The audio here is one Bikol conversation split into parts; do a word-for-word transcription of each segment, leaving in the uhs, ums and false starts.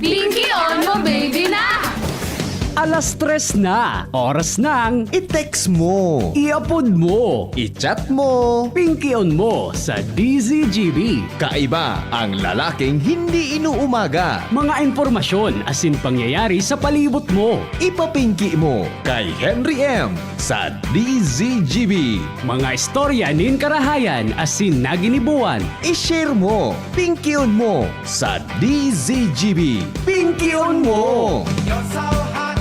Pinky on mo, baby na! Alas tres na, oras ng i-text mo, i-upload mo, i-chat mo, Pinky on mo sa D Z G B. Kaiba ang lalaking hindi inuumaga. Mga impormasyon asin pangyayari sa palibot mo. Ipapinki mo kay Henry M sa D Z G B. Mga istorya nin karahayan asin naginibuan. I-share mo, Pinky on mo sa D Z G B. Pinky on mo! You're so hot,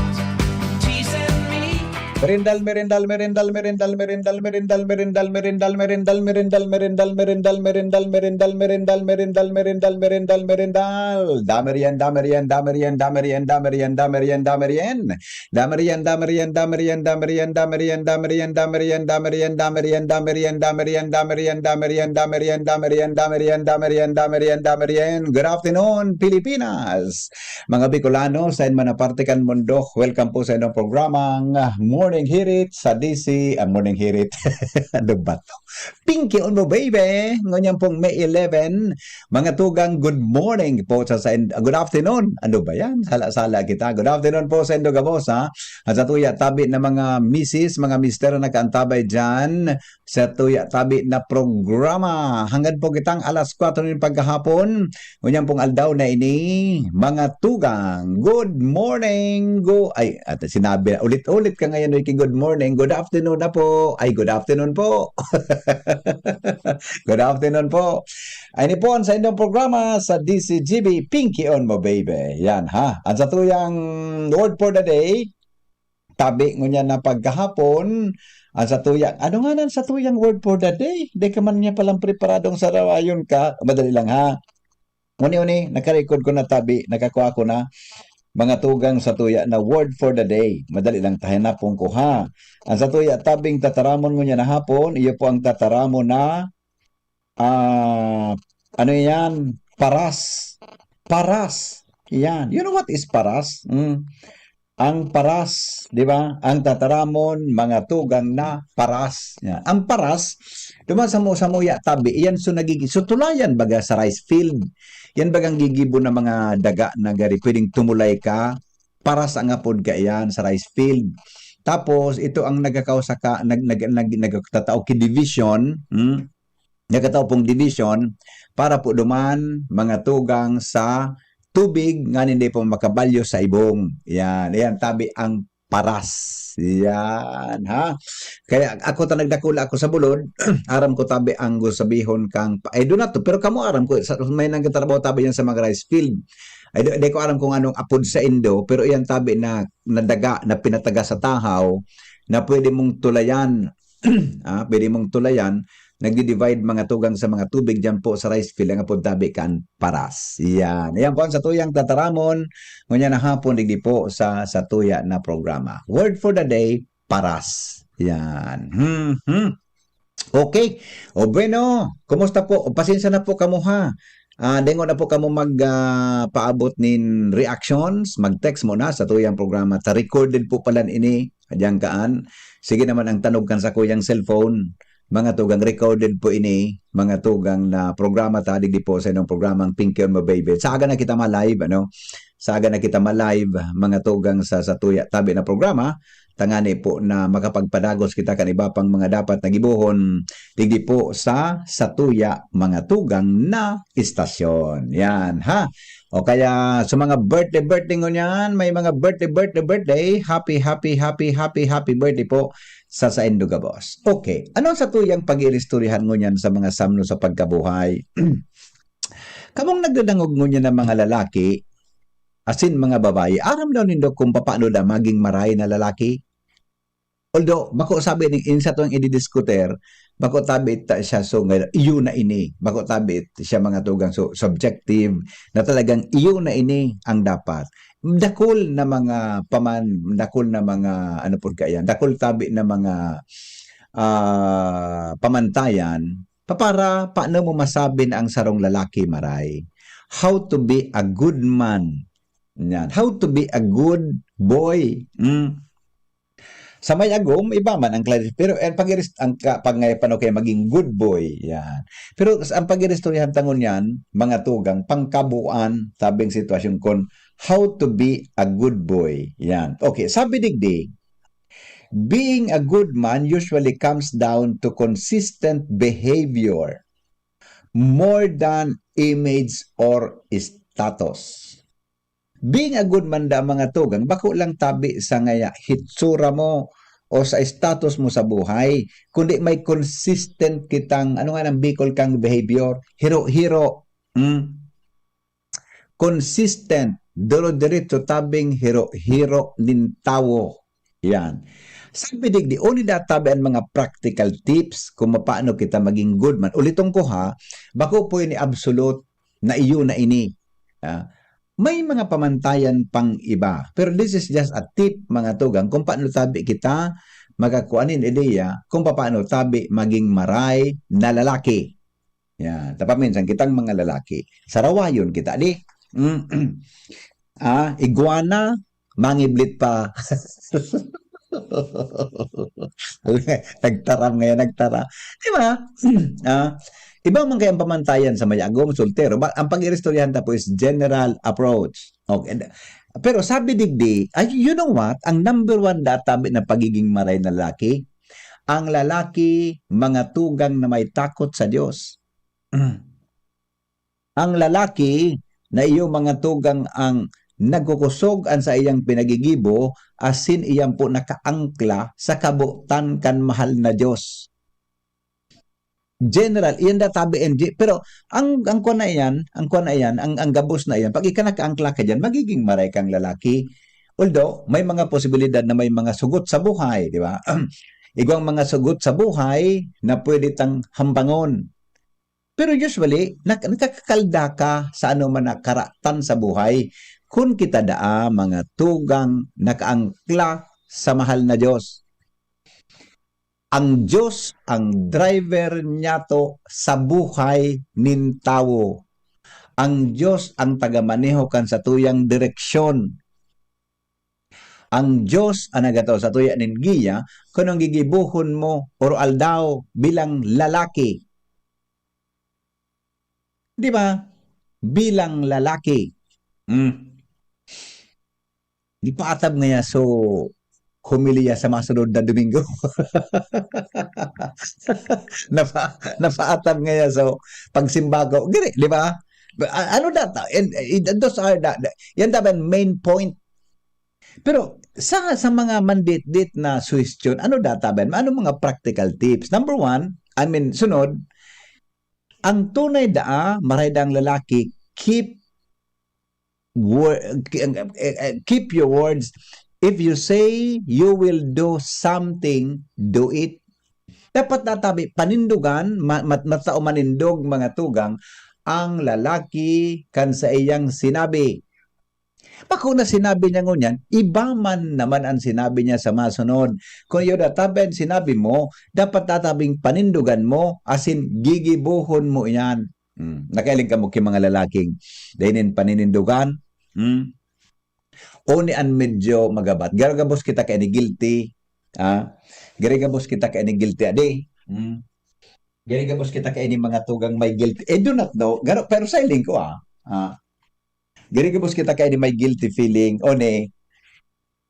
teasing me. Merindal, merindal, merindal, merindal, merindal, merindal, merindal, merindal, merindal, merindal, merindal, merindal, merindal, merindal, merindal, merindal, merindal, merindal, merindal. Damerian, damerian, damerian, damerian, damerian, damerian, damerian. Damerian, damerian, damerian, damerian, damerian, damerian, damerian, damerian, damerian, damerian, damerian, damerian, damerian, damerian, damerian, damerian, damerian, damerian. Good afternoon, Pilipinas! Mga Bicolano, sa man na parte kan mundo, welcome po sa inyong programang, ah, Morning Hirit sa D C, ah, Morning Hirit. Ano ba to? Pinky on mo, baby! Ngunyan pong May eleven, mga tugang, good morning po sa, sa good afternoon. Ano ba yan? Sala-sala kita. Good afternoon po sa indo gabos, ha? At sa tuya tabi na mga misis, mga mister na nakaantabay dyan sa tuya tabi na programa. Hanggang po kitang alas kwatro ng paghahapon, ngunyan pong aldaw na ini, mga tugang. Good morning! Go! Ay, at sinabi na, ulit-ulit ka ngayon, Ricky, good morning, good afternoon na po. Ay, good afternoon po. Good afternoon po. Ay, ni po, sa inyong programa sa D C G B, Pinky on mo, baby. Yan, ha? At sa tuyang word for the day, tabi ngunyan na paghahapon, ang sa tuyang, ano nga nan sa tuyang word for the day? Di ka man niya palang preparadong sarawayon ka. Madali lang, ha? Uni-uni, nakarecord ko na tabi, nakakua ko na. Mga tugang sa tuya na word for the day. Madali lang, tahanapon ko, ha? Ang sa tuya tabing tataramon ngunyan na hapon, iyo po ang tataramon na, ah, ano yan? Paras. Paras. Yan. You know what is paras? Mm. Ang paras, di ba? Ang tataramon, mga tugang na paras. Yan. Ang paras, duman sa mo, sa muya tabi, yan so nagigi-, so tulayan baga sa rice field. Yan bagang gigibo na mga daga na gari, pwedeng tumulay ka, paras ang apod ka iyan sa rice field. Tapos, ito ang nagkakausa ka, nag, nag, nag, nagtatao ki division, hmm? Nagkatao pong division para po duman mga tugang sa tubig nga hindi po makabalyo sa ibong. Yan, yan, tabi ang paras. Yan, ha? Kaya ako ta nagdakula ako sa bulod, aram ko tabi ang gusabihon kang pa-, I do not to, pero kamo aram ko, sa, may nagtatrabaho tabi yan sa mga rice field. Ay, di, di ko aram kung anong apod sa indo, pero iyan tabi na, na daga, na pinataga sa tahaw, na pwede mong tulayan, ah, pwede mong tulayan, nagdi-divide mga tugang sa mga tubig diyan po sa rice field, ang apod tabi kan paras. Yan. Ayan po ang sa tuyang tataramon, ngunyan na hapon, digdi po sa, sa tuya na programa. Word for the day, paras. Yan. Hmm, hmm. Okay. O bueno, kumusta po? O, pasensya na po kamo, ha. Ah, dengon na po kamo mag, ah, paabot nin reactions, mag-text mo na sa tuyang programa. Ta recorded po palan ini, diyan kaan. Sige naman ang tanog kan sa kuyang cellphone. Mga tugang, recorded po ini, mga tugang, na programa ta, digdi po sa inyong programang Pinky on Mo Baby. Sa aga na kita ma-live, ano? Sa aga na kita ma-live, mga tugang, sa, sa tuya tabi na programa. Tangani po na makapagpadagos kita kan iba pang mga dapat na gibohon, digdi po sa satuya mga tugang na istasyon. Yan, ha? O kaya sa mga birthday, birthday ngunyan, may mga birthday, birthday, birthday, happy, happy, happy, happy, happy birthday po sa saindo gabos. Okay, ano sa tuyang pag-iiristoryahan ngunyan sa mga samno sa pagkabuhay? Kamong nagdadangog ngunyan ng mga lalaki, asin mga babayi, aram daw nindo kung papaano na maging maray na lalaki? Although, bako sabi ni, in sa tuwang ididiskuter, bako tabi ta siya, so, nga, iyo na ini. Bako tabi siya mga tugang, so, subjective, na talagang iyo na ini ang dapat. Dakul na mga paman-, dakul na mga, ano po kaya, dakul tabi na mga, ah, pamantayan, pa-, para paano mo masabi na ang sarong lalaki maray? How to be a good man. Yan. How to be a good boy. Mm. Sa may agom, iba man ang klase. Pero ang pag-iris-, ang ka-, pag ngayon, paano kayo maging good boy? Yan. Pero sa, ang pag-iristoryahan tangon yan, mga tugang, pangkabuuan, tabing sitwasyon kon how to be a good boy. Yan. Okay, sabi digdi, being a good man usually comes down to consistent behavior more than image or status. Being a good man da, mga tugang, bako lang tabi sa ngaya hitsura mo o sa status mo sa buhay, kundi may consistent kitang, ano nga nang Bicol kang behavior, hiro-hiro. Hmm? Consistent, duro-diretso, tabing hiro-hiro nin tawo. Yan. Sabi digdi, uni da tabi ang mga practical tips kung paano kita maging good man. Uliton ko ha, bako po ini absolute na iyo na ini. Ah, may mga pamantayan pang iba. Pero this is just a tip, mga tugang, kung paano tabi kita makakuha nin ideya kung paano tabi maging maray na lalaki. Yan. Tapaminsan kitang mga lalaki, sarawayon kita, di? Mm. Ah, iguana, mangiblit pa. Nagtaram ngayon, nagtaram. Di ba? Ah, iba man kayang pamantayan sa may agom, soltero. Ba, ang pag-iristoryahan ta po is general approach. Okay. Pero sabi digdi, ay, you know what? Ang number one databi na pagiging maray na lalaki, ang lalaki, mga tugang na may takot sa Diyos. Ang lalaki na iyo, mga tugang, ang nagkukosog an saiyang pinagigibo, asin iyan po nakaangkla sa kabotan kan mahal na Diyos. General, iyan da tabi, N G. Pero ang, ang kuwan na iyan, ang kuwan na iyan, ang, ang gabos na iyan, pag ika nakaangkla ka diyan, magiging maray kang lalaki. Although, may mga posibilidad na may mga sugot sa buhay, di ba? Igwang mga sugot sa buhay na pwede tang hambangon. Pero usually, nak-, nakakakalda ka sa anoman na karatan sa buhay kun kita daa mga tugang nakaangkla sa mahal na Diyos. Ang Diyos ang driver niyato sa buhay nin tawo. Ang Diyos ang tagamaneho kan satuyang direksyon. Ang Diyos ang nagatao satuya nin giya kun anong gigibohon mo oro-aldaw bilang lalaki. Di ba? Bilang lalaki. Hmm. Di pa atab ngaya so homilya sa masunod na Domingo. Napa-, napaatab ngaya so pagsimbago. Giri, di ba? A-, ano data? And, and those are the, the, yan dapat main point. Pero sa, sa mga mandit-dit na suhestyon, ano data ba? Ano mga practical tips? Number one, I mean, sunod, ang tunay daa, maray daang lalaki, keep wor-, eh, eh, keep your words. If you say you will do something, do it. Dapat natabi, panindugan, ma-, mat-, matao manindog, mga tugang, ang lalaki kan saiyang sinabi. Bako na sinabi niya ngunyan, iba man naman ang sinabi niya sa masunod. Kung iyo natabi ang sinabi mo, dapat natabing panindugan mo, asin gigibohon mo iyan. Hmm, nakailing kamo ki mga lalaking dai nin paninindugan. Hmm? Oni an medyo magabat. Garo gabos kita kaini guilty. Ah? Garo gabos kita kaini guilty, adi. Hmm? Garo gabos kita kaini mga tugang may guilty. I do not know. Garo, pero sa iling ko, ah. Ah. Garo gabos kita kaini may guilty feeling. Oni,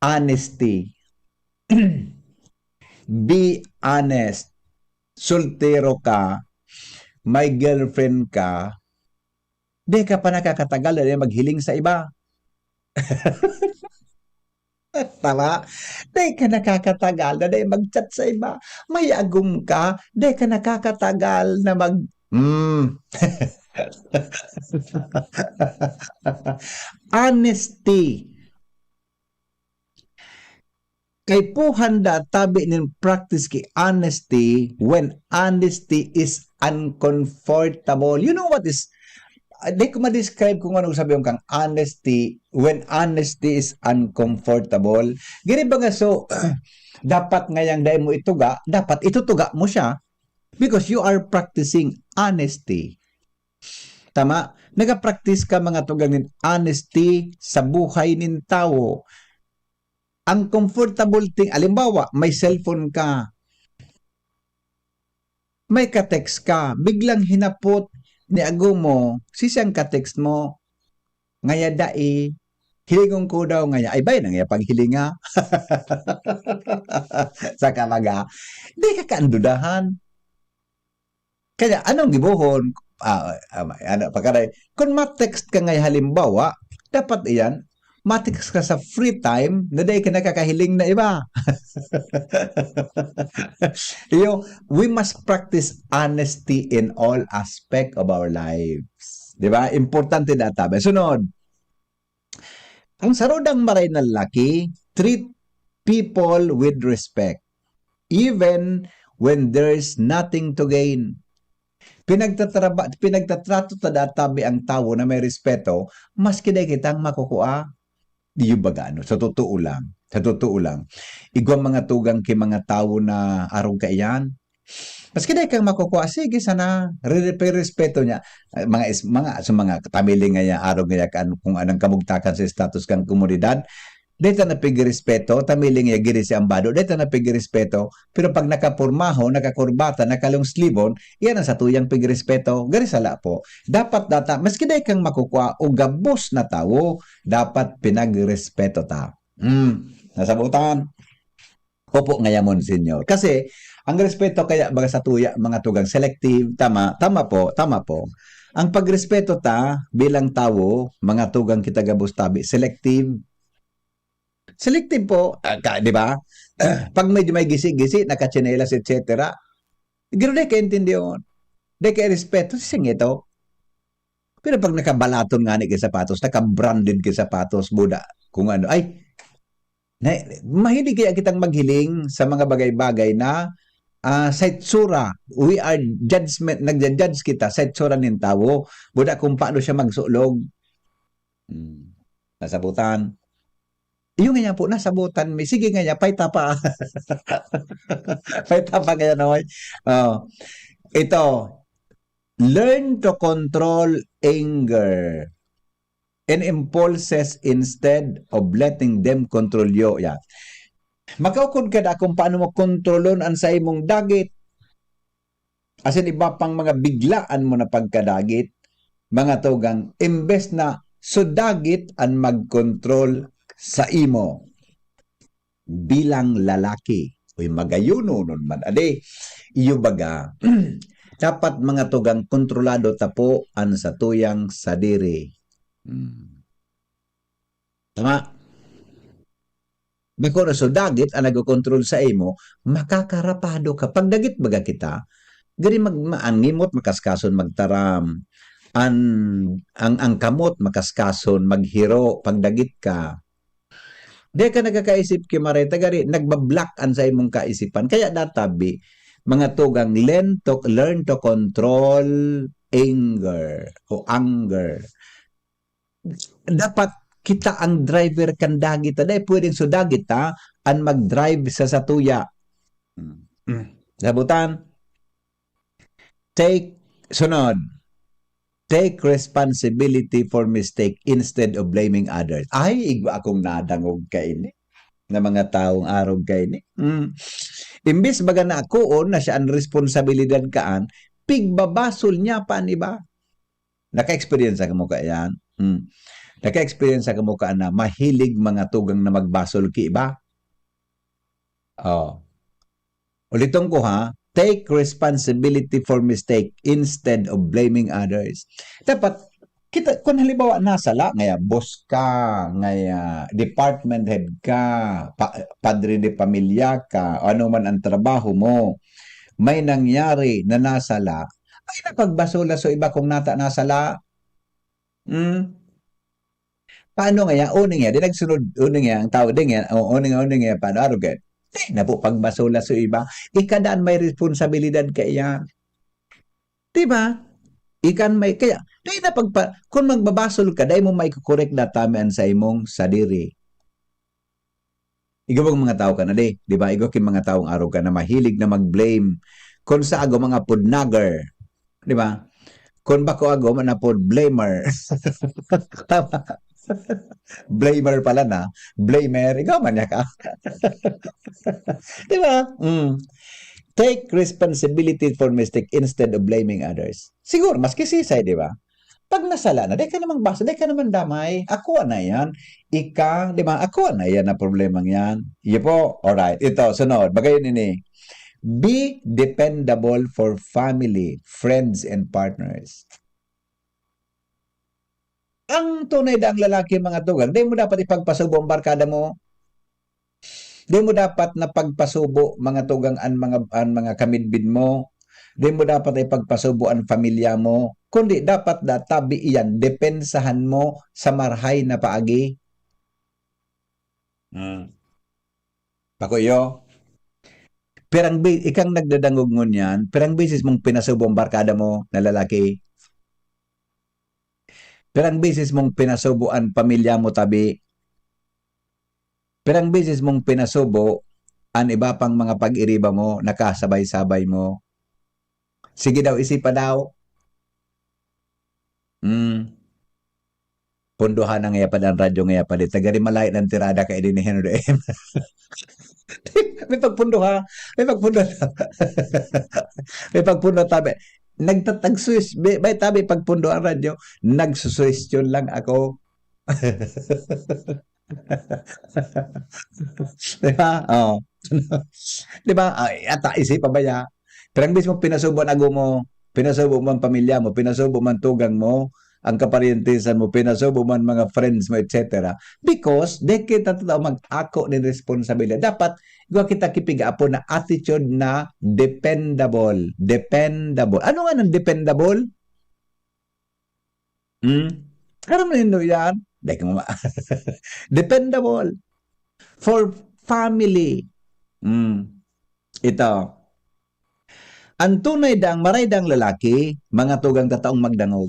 honesty. Be honest. Soltero ka, may girlfriend ka, di ka pa nakakatagal na maghiling sa iba. Tama? Di ka nakakatagal na dai mag-chat sa iba. May agom ka, di ka nakakatagal na mag-, mm. Honesty. Kaipuhan da tabi nin practice ki honesty when honesty is uncomfortable. You know what is, ah, di ko ma-describe kung ano sabi kang honesty when honesty is uncomfortable. Gini ba nga, so, dapat ngayang dai mo ituga, dapat itutuga mo siya because you are practicing honesty. Tama? Nagapractice ka, mga tugang, nin honesty sa buhay nin tawo. Ang comfortable thing, alimbawa, may cellphone ka, may ka-text ka, biglang hinapot ni ago mo, sisiyang ka-text mo, ngaya dai, hilingon ko daw ngaya, ay, bay, nang iya paghilinga. Saka baga, di ka kaandudahan. Kaya, anong gibohon? Ah, ah, ano, pagkaray, kung ma-text ka ngaya halimbawa, dapat iyan, ma-text ka sa free time na dai ka nakakahiling na iba. Iyo, we must practice honesty in all aspect of our lives. Di ba? Importante na tabi. Sunod, ang sarudang maray na laki, treat people with respect, even when there's nothing to gain. Pinagtatraba-, pinagtatrato ta databi ang tawo na may respeto, maski dai kitang makukua. Iyo baga, ano, sa totoo lang, sa totoo lang, igwa mga tugang ki mga tawo na arog kaiyan, maski dai kang makukua, sige sana, re-, respeto niya. Ah, mga is-, mga, sa mga pamilya nga yan, arog nga yan, kan-, kung anong kamugtakan sa status kan komunidad, dai ta na pigrespeto, tamiling ya giri si ambado, dai ta na pigrespeto. Pero pag nakapormaho, nakakurbata, nakalong slibon, iyan ang satuyang pigrespeto. Gari sala po. Dapat data, maski dai kang makukua o gabos na tawo, dapat pinagrespeto ta. Hmm, nasabutan? Opo, ngaya, Monsignor. Kasi, ang respeto kaya baga sa tuya, mga tugang selective, tama, tama po, tama po. Ang pagrespeto ta bilang tawo, mga tugang kita gabos tabi, selective. Selective po, ah, ka, di ba? Pag medyo may gisi-gisi, nakatsinelas, et cetera, giro di kaintindihon. Di kay respeto, sising ito. Pero pag nakabalaton nga ni kay sapatos, naka-branded kay sapatos, buda, kung ano, ay, na, mahilig kaya kitang maghiling sa mga bagay-bagay na, ah, sa itsura. We are judgment, nagja-judge kita sa itsura nin tawo. Buda kung paano siya magsulog. Hmm. Nasabutan. Iyo nga niya po, nasabutan mi. Sige nga niya, paita pa. Paita pa kaya, Noy. Oh. Ito, learn to control anger and impulses instead of letting them control you. Yan. Makaukod ka na kung paano mo kontrolon ang sa imong dagit. Asin iba pang mga biglaan mo na pagkadagit, mga tugang, imbes na sudagit an magkontrol sa imo bilang lalaki. Uy, magayuno nun man. Ade, iyo baga, dapat mga tugang kontrolado ta po an satuyang sadiri. Hmm. Tama? Bako na so dagit an nagkokontrol sa imo, makakarapado ka. Pag dagit baga kita, gari mag-, ma-, an ngimot makaskason magtaram, an, ang, ang kamot makaskason maghiro pag dagit ka. Di ka nagkakaisip ki Maray, ta gari nagba-block an sa imong kaisipan. Kaya databi, mga tugang, learn to, learn to control anger o anger. Dapat kita ang driver kan dagit ta. Dai pwedeng so dagit ta an mag-drive sa satuya. Mm. Sabutan, take, sunod, take responsibility for mistake instead of blaming others. Ay, igwa akong nadangog kaini na mga taong arog kaini. Mm. Imbis baga na akoon na siya ang responsabilidad kaan, pigbabasol niya pa an iba. Naka-experience ka mo kaiyan? Hmm. Naka-experience ka mo ka na mahilig mga tugang na magbasol ki iba? Oh. Uliton ko ha, take responsibility for mistake instead of blaming others. Dapat, kita, kung halimbawa, nasala, ngaya boss ka, ngaya department head ka, pa-, padre de pamilya ka, o ano man ang trabaho mo, may nangyari na nasala, ay, napagbasula so iba kung nata nasala. Hmm. Paano nga yan? Uning yan, di nagsunod, uning yan, ang tao din yan, o, uning, uning yan, paano, arog yan? Di na po pagbasula so iba. Ika daan may responsabilidad kaiyan. Di ba? Ikan may, kaya, di na pagpa-, kung magbabasol ka, dai mo maikukorek na tamian sa imong sadiri. Igawang mga tao ka na, di, di ba? Igwa ki mga taong arog ka na mahilig na mag-blame. Kung sa ago, mga pudnager, di ba? Kung bako ago, man na pod blamer. Tama. Blamer pala na. Blamer. Ikaw man niya ka. Di ba? Mm. Take responsibility for mistake instead of blaming others. Siguro, mas kisisay, di ba? Pag nasala na, dai ka namang basa, dai ka naman damay. Ako na yan. Ika, di ba? Ako na yan na problemang yan. Iyo po. Alright. Ito, sunod. Bagayon ini. Be dependable for family, friends, and partners. Ang tunay daang lalaki, mga tugang, dai mo dapat ipagpasubo ang barkada mo. Dai mo dapat na pagpasubo, mga tugang, an mga, an mga kamidbid mo. Dai mo dapat na ipagpasubo an pamilya mo. Kundi dapat da tabi iyan, depensahan mo sa marahay na paagi. Hmm. Bako iyo. Pirang bi-, ikang nagdadangog ngunyan, pirang beses mong pinasubo ang barkada mo na lalaki? Pirang beses mong pinasubo an pamilya mo tabi? Pirang beses mong pinasubo an iba pang mga pag-iriba mo, nakasabay-sabay mo? Sige daw, isipa daw. Hmm. Pundohan na ngaya pala an radyo ngaya pala. Taga rin malayo ng tirada ka, edi ni Henry M. May pagpundo, ha? May pagpundo. May pagpundo, tabi. Nagtatagsuis-, may, may tabi pagpundo ang radyo. Nagsusuwestiyon lang ako. Di ba? Oh. Di ba? Ay, ata, isipa ba ya? Pirang beses mong pinasubo an ago mo, pinasubo mo an pamilya mo, pinasubo mo an tugang mo, ang kaparyentesan mo, pinasubo mo an mga friends mo, et cetera. Because, di kita totoo mag-ako nin responsabilidad. Dapat, igwa kita kipiga-apon na attitude na dependable. Dependable. Ano nga ng dependable? Hmm? Aram nindo yan? Dai ka mama-, dependable. For family. Hmm. Ito. An tunay dang, maray dang lalaki, mga tugang tataong magdangog.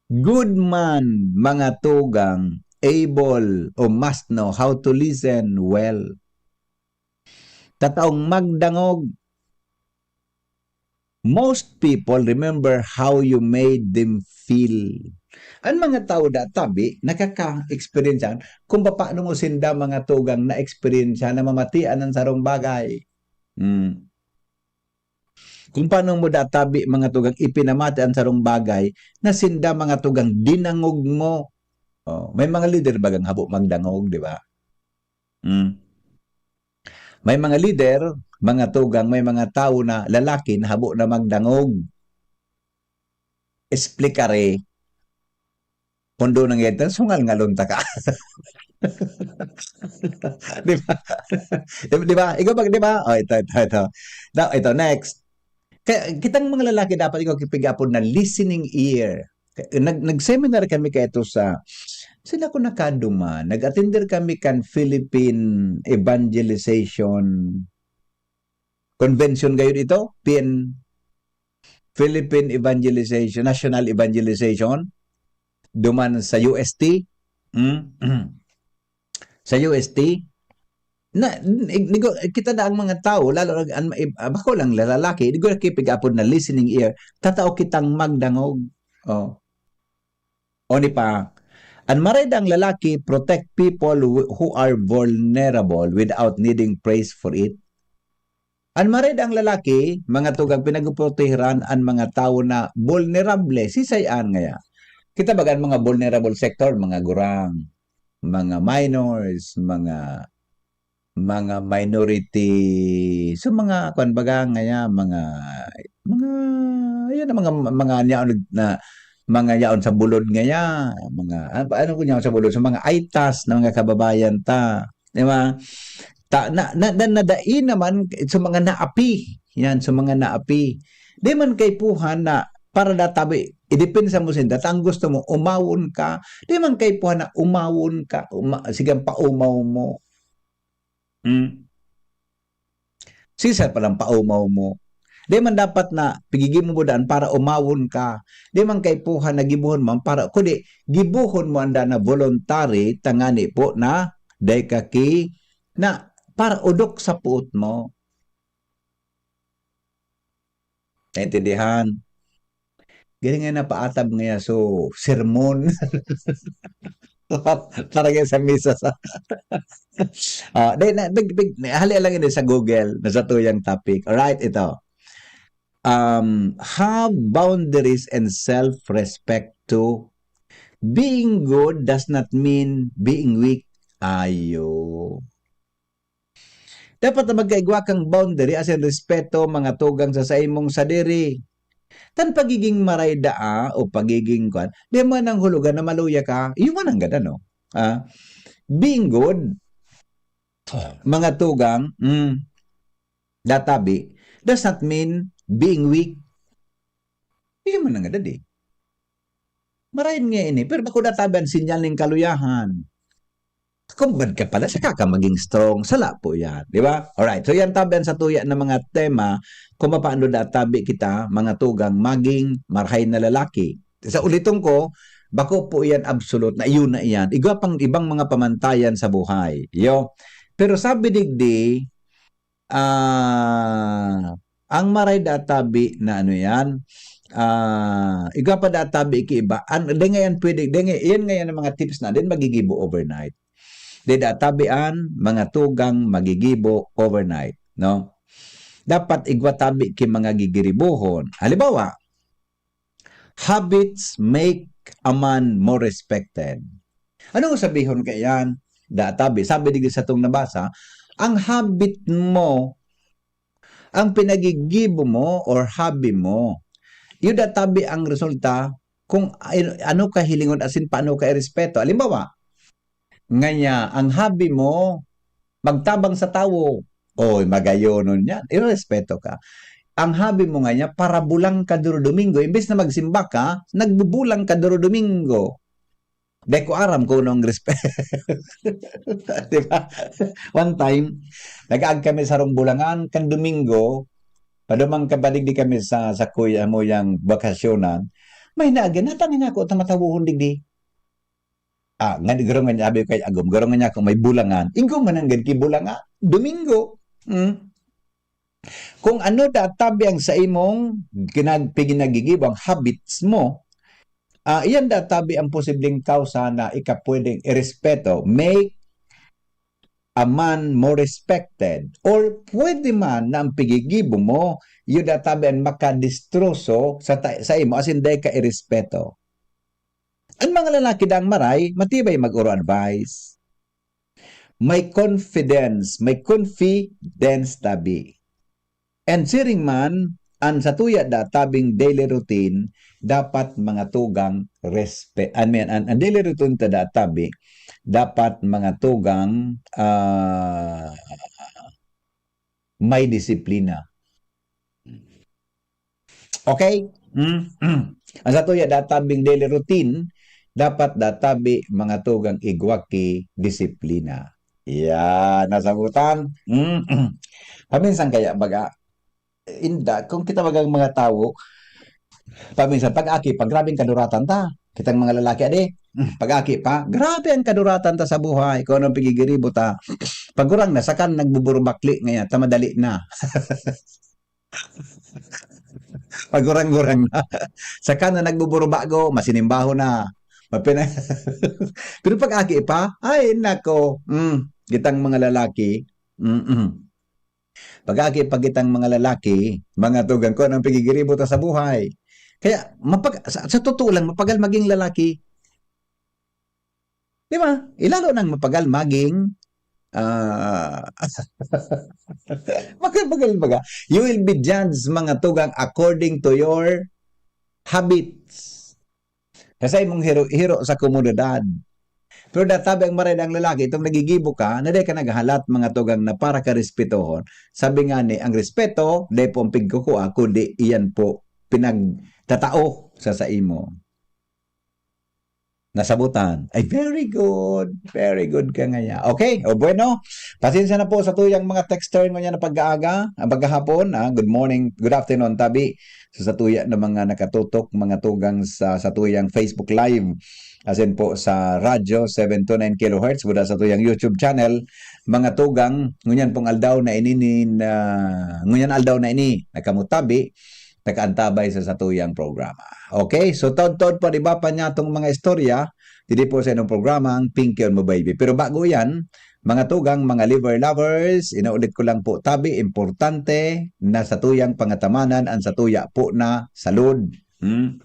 Good man, mga tugang, able o must know how to listen well. Tataong magdangog. Most people remember how you made them feel. An mga tawo da tabi, nakaka-experience yan kung papaano mo sinda, mga tugang, na-experience na mamatian ang sarong bagay. Hmm. Kung paano mo da tabi, mga tugang, ipinamati ang sarong bagay na sinda, mga tugang, dinangog mo. Oh, may mga lider bagang habo magdangog, di ba? Hmm. May mga lider, mga tugang, may mga tawo na lalaki na habo na magdangog. Explicare. Pondo ng yenta, sungal ngalon ta ka. Di ba? Di, di ba? Ikaw pag, di ba? Oh, ito, ito, ito. Da-, ito, next. Kaya, kitang mga lalaki, dapat ikaw kipigapon na listening ear. Nag-, nag-seminar kami kaito sa, saan ako nakaduman? Nag-attender kami kan Philippine Evangelization Convention gayon ito, P N, Philippine Evangelization, National Evangelization, duman sa U S T. Hmm? Sa U S T, na, ig-, nigo-, kita na ang mga tao, lalo na ang, ah, bako lang lalaki, nigo nakipig-apod na listening ear, tatao kitang magdangog. Oh. O ni pa, an maray dang lalaki protect people who, who are vulnerable without needing praise for it. An maray dang lalaki, mga tugang, pinagpoprotehiran an mga tawo na vulnerable, sisay-an ngaya. Kita baga an mga vulnerable sector, mga gurang, mga minors, mga, mga minority, so mga, kwan baga ngaya, mga, mga, ayan, mga, mga yaon na, mga yaon sa bulod ngaya, mga, ano, ano ko yaon sa bulod? So, mga aitas na mga kababayan ta, di ba? Ta-, na, na, na, nadai naman sa mga naapi. Yan, sa mga naapi. Di man kaipuhan na para databi, idepensa mo sinda, ta ang gusto mo, umawon ka. Di man kaipuhan na umawon ka, uma-, sige, ang paumaw mo. Hmm? Sisay palang paumaw mo. Di man dapat na pigigin mo daan para umawon ka. Di man kaipuhan na gibuhon mo para, kundi gibuhon mo anda na voluntary, tangani po na, dai ka ki, na para odok sa puot mo. Naintindihan? Kaya nga napaatab nga so sermon. Para sa misa sa ah, di na big, big, hali lang ini sa Google na sa tuyang topic. Alright, ito. Um, have boundaries and self-respect too. Being good does not mean being weak. Ayo. Dapat na magkaigwa kang boundary asin respeto, mga tugang, sa saimong sadiri. Tan pagiging maray daa o pagiging kwan, di mo nang hulugan na maluya ka. Iyo man ang gada, no? Ah, being good, mga tugang, mm, databi, does not mean being weak. Iyo man ang gada, di. Marayon nga ini, pero bako databi an sinyal nin kaluyahan. Kung bad ka pala, saka ka maging strong. Sala po yan, di ba? Alright, so yan tabi an satuya na mga tema, kung paano databi kita, mga tugang, maging marahay na lalaki. Sa uliton ko, bako po yan absolute na iyon na iyan. Igwa pang ibang mga pamantayan sa buhay. Yo. Pero sabi digdi, ah, ang maray databi na ano yan, ah, igwa pa databi ki iba. An, di nga yan pwede, di nga, yan nga yan ang mga tips na din magigibo overnight. Di databi an mga tugang magigibo overnight, no? Dapat igwa tabi ki mga gigiribohon. Halimbawa, habits make a man more respected. Anong sabihon kaiyan? Databi, sabi digdi sa tong nabasa, ang habit mo, ang pinagigibo mo or hobby mo, iyo databi ang resulta kung ay-, ano ka hilingon asin paano ka irespeto. Halimbawa, ngaya, ang hobby mo, magtabang sa tawo. Oy, magayonon yan. Irespeto ka. Ang hobby mo ngaya, parabulang ka duro Domingo, imbes na magsimba ka, nagbubulang ka duro Domingo. Di ko aram kung anong respe-, di ba? One time, nag-aag kami sa sarong bulangan, kan Domingo, padumang kabalik di kami sa, sa kuya mo yang bakasyonan, may naagi, "Natan nga ako, ta matawohon digdi." Ah, nga, garo nga sabi ko kay agom, garo nga niya kung may bulangan, igwa man ang gad ki bulangan, Domingo. Hmm. Kung ano databi ang sa imong kinag-, piginagigibo, ang habits mo, ah, iyan databi ang posibleng kausa na ika pwedeng irespeto, make a man more respected, or pwede man na ang pigigibo mo, iyo databi ang makadistroso sa ta-, sa imo, as in, dai ka irespeto. Ang mga lalaki dang maray, matibay mag-oro advice. May confidence, may confidence tabi. And siring man, an satuya da tabing daily routine, dapat mga tugang respe-, I mean, an, an daily routine ta da tabi, dapat mga tugang, ah, may disiplina. Okay? Mm, mm. An satuya da tabing daily routine, dapat da tabi mga tugang igwa ki disiplina. Yan, nasabutan? Mm, mm. Paminsan kaya baga, inda, kung kita bagang mga tawo, paminsan, pag-aki pa, grabeng kaduratan ta. Kitang mga lalaki, adi, mm, pag-aki pa, grabe ang kaduratan ta sa buhay, kung anong pigigiribo ta. Pagurang na, saka nagbuburubakli ngayon, ta madali na. Pagurang-gurang na. Saka na nagbuburubago, masinimbaho na. Mapina-, pero pag-aki pa, ay, nako, mm, kitang mga lalaki, mm-mm. Pag-aki pa kitang mga lalaki, mga tugang ko, anong pigigiribo ta sa buhay? Kaya, mapag-, sa, sa totoo lang, mapagal maging lalaki. Di ba? Ilalo nang mapagal maging, ah, magal-magal baga. You will be judged, mga tugang, according to your habits. Sa imong hiro-hiro sa komunidad. Pero databi ang maray dang lalaki, itong nagigibo ka, na di ka naghalat, mga tugang, na para ka respetohon. Sabi nga ni, ang respeto, di po ang pigkukua, kundi iyan po pinagtatao sa saimo. Nasabutan. Ay, very good. Very good ka ngaya. Okay. O, bueno. Pasensya na po sa tuyang mga texter ngunyan na pag-aaga, ah, pag-ahapon, ah. Good morning, good afternoon, tabi. So, sa tuya na mga nakatutok, mga tugang sa, sa tuyang Facebook Live. As in po sa Radyo seven two nine kilohertz, buda sa tuyang YouTube channel, mga tugang, ngunyan pong aldaw na ini, nin, ah, ngunyan aldaw na ini, nakamutabi, nakaantabay sa satuyang programa. Okay? So, taod-taod pa, di ba, pa niya itong mga istorya, didi po sa inyong programa, ang Pinky on Mo Baby. Pero bago yan, mga tugang, mga liver lovers, inuulit ko lang po, tabi, importante na satuyang pangatamanan ang satuya po na salud. Hmm?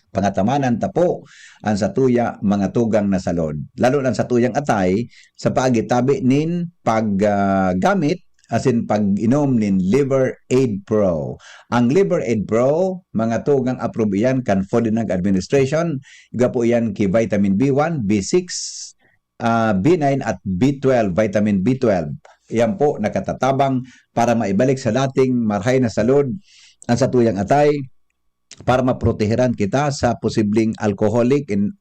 Pangatamanan ta po ang satuya, mga tugang, na salud. Lalo na satuyang atay, sa paagi tabi nin pag, ah, gamit asin pag-inom nin Liver Aid Pro. Ang Liver Aid Pro, mga tugang, approve iyan kan Food and Drug Administration. Igwa po iyan ki vitamin B one, B six, ah, B nine at B twelve, vitamin B twelve. Iyan po nakatatabang para maibalik sa dating marahay na salud ang satuyang atay, para maproteheran kita sa posibleng alcoholic and,